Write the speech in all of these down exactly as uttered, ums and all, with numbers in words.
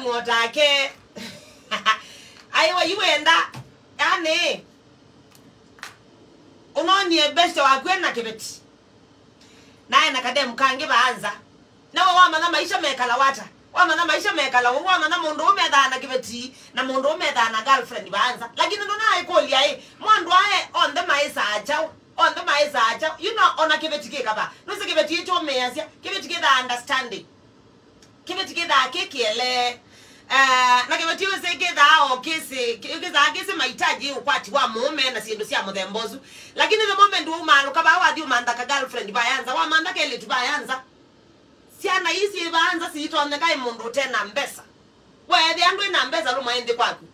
Ng'otake. Aiwa, yu wenda. Yani, unonie best waku ena kĩveti. Naye na kademu kangĩ vaanza. Nawe wamanya maisha mekala wata. Wamanya maisha mekala ũu, wamanya mũndũ ũũ methaa na kĩveti, na mũndũ ũũ methaa na girlfriend vaanza. Lakini ndona aikũlya ĩ, mwandũ ae, onthe maĩsaa kyaũ? Onthe maĩsaa kyaũ? You know, ona kĩveti kĩkava. Nũsĩ kĩveti ĩkyũmĩasya, kĩveti kĩthaa understanding. Kĩveti kĩthaa kĩ kĩelee. Eh, na kĩveti ũsĩ kĩthaa o kĩsĩ, kĩ-, kĩthaa kĩsĩ mahitaji ũkwati wa mũũme na syĩndũ sya mũthemba ũsu. Lakini the moment waumaalũka vaa wathi ũmantha ka girlfriend vayanza, wamantha kelĩtu vayanza. Syana ii syĩ vaanza siitonyeka ĩ mũndũ ũte na mbesa. Weethĩa ndwĩ na mbesa lũmwaĩ nthĩ kwaku.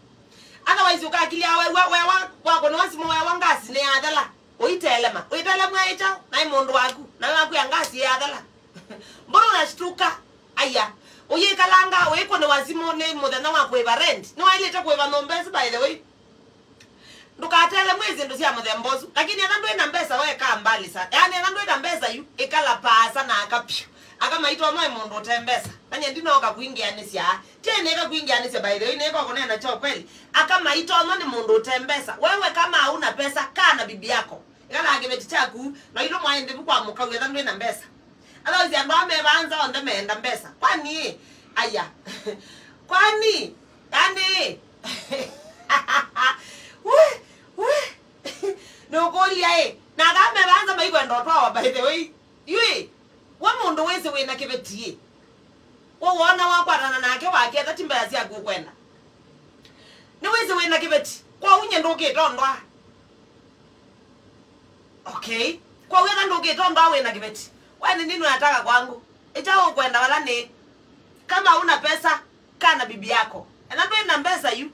Otherwise ũkakilya wewa, wewa wakũnĩwa simũ wewa ngasi nĩyathela. Ũitelema. Ũitelema ĩ kyaũ? Naĩ mũndũ waku. Nawe wakwĩa ngasi yathela. Mbona unashtuka? Aya. Ũyĩkalanga, ũikũnĩwa simũ nĩ mũthenya wa kũĩva rent. Nĩwaĩlĩte kũĩva nyũmba ĩsu, by the way. Ndũkatelemwe syĩndũ sya mũthemba ũsu. Lakini etha ndwĩ na mbesa, we kaa mbali sana. Yaani, etha ndwĩ na mbesa yu, ĩkala paasa na aka pyũ. Aka maitonywa nĩ mũndũ ũte mbesa. Nanye ndinooka kwingĩanĩsya. Tye nĩka kwingĩanĩsya, by the way, nĩka kũneena kya kweli. Aka maitonywa nĩ mũndũ ũte mbesa. Wewe kama hauna pesa, kaa na bibi yako. Ĩkala kĩveti kyaku, na ilo mwaĩ nthĩ vu kwa mũkau, etha ndwĩ na mbesa. Otherwise, andũ aa me vaanza onthe meenda mbesa. Kwani, ĩ? Aya. Kwani? Yani, ĩ? We, we. Nũkũlya, ĩ? Na aka me vaanza maikwenda ũtwawa, by the way. Yu, ĩ? We mũndũ wĩsĩ wĩna kĩveti, ĩ? We wona wakwatana nake waketha ti mbesa syaku ũkwenda. Nĩwĩsĩ wĩna kĩveti. Kwoou nye ndũkĩte ũndwaa. Okay. Kwoou etha ndũkĩte ũndwaa wĩna kĩveti. We ni nini unataka kwangu? Ĩkya ũkwenda wala nĩ. Kama una pesa, kaa na bibi yako. Etha ndwĩ na mbesa yu,